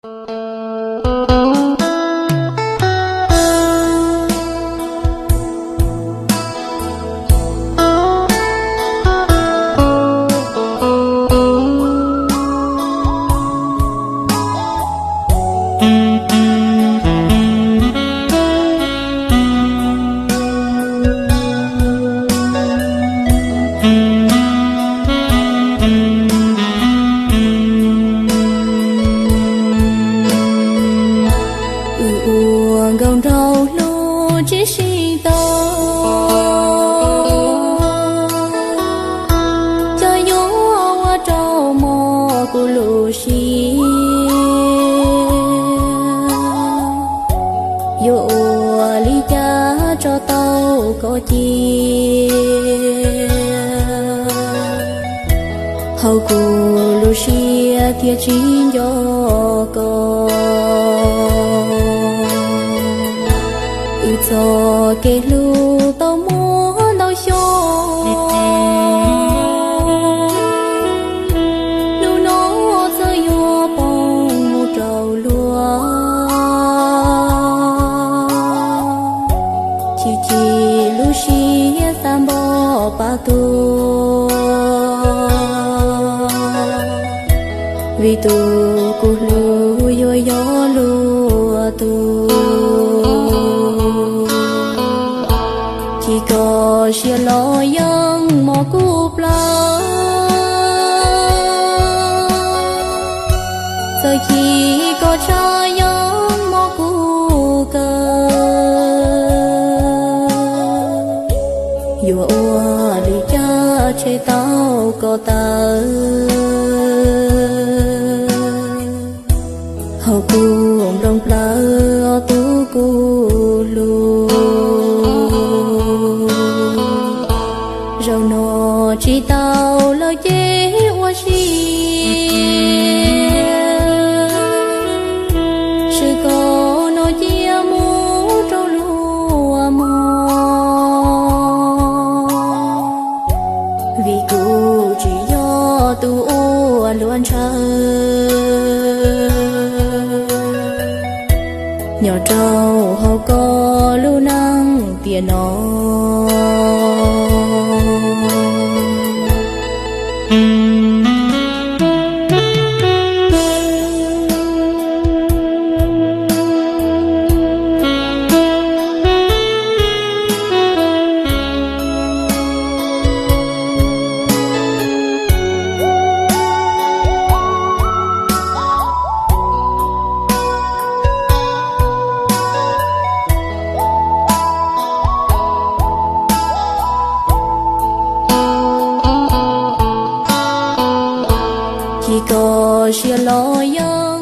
Wb ua nkauj nraug hlub tsis sib tau, cov yuav ua rau mos kuv lub siab. Yuav ua li cas tso tau koj cia, hauv kuv lub siab thiaj tsis nco koj. Wb txoj kev hlub tau muaj ntau xyoo, hnub no txawm yuav poob mus rau luag. Chim chim lub siab xav npog pab tuag, vim tus kuv hlub yuav yog luag tus. Chim koj siab los yeej mos kuv plawv, txawm chim koj tshaj yeej mos kuv kaw. Yuav ua li cas tshem tau koj tawv, hauv kuv nplooj plawv ob tug kuv hlub. Zaum no tsis tau lawm ces ua si, swm koj no cia mus rau luag mog, vim kuv tsis yog tus ua luag ntshaw. Nyob rau hauv koj lub neej tiam no, chim koj siab los yog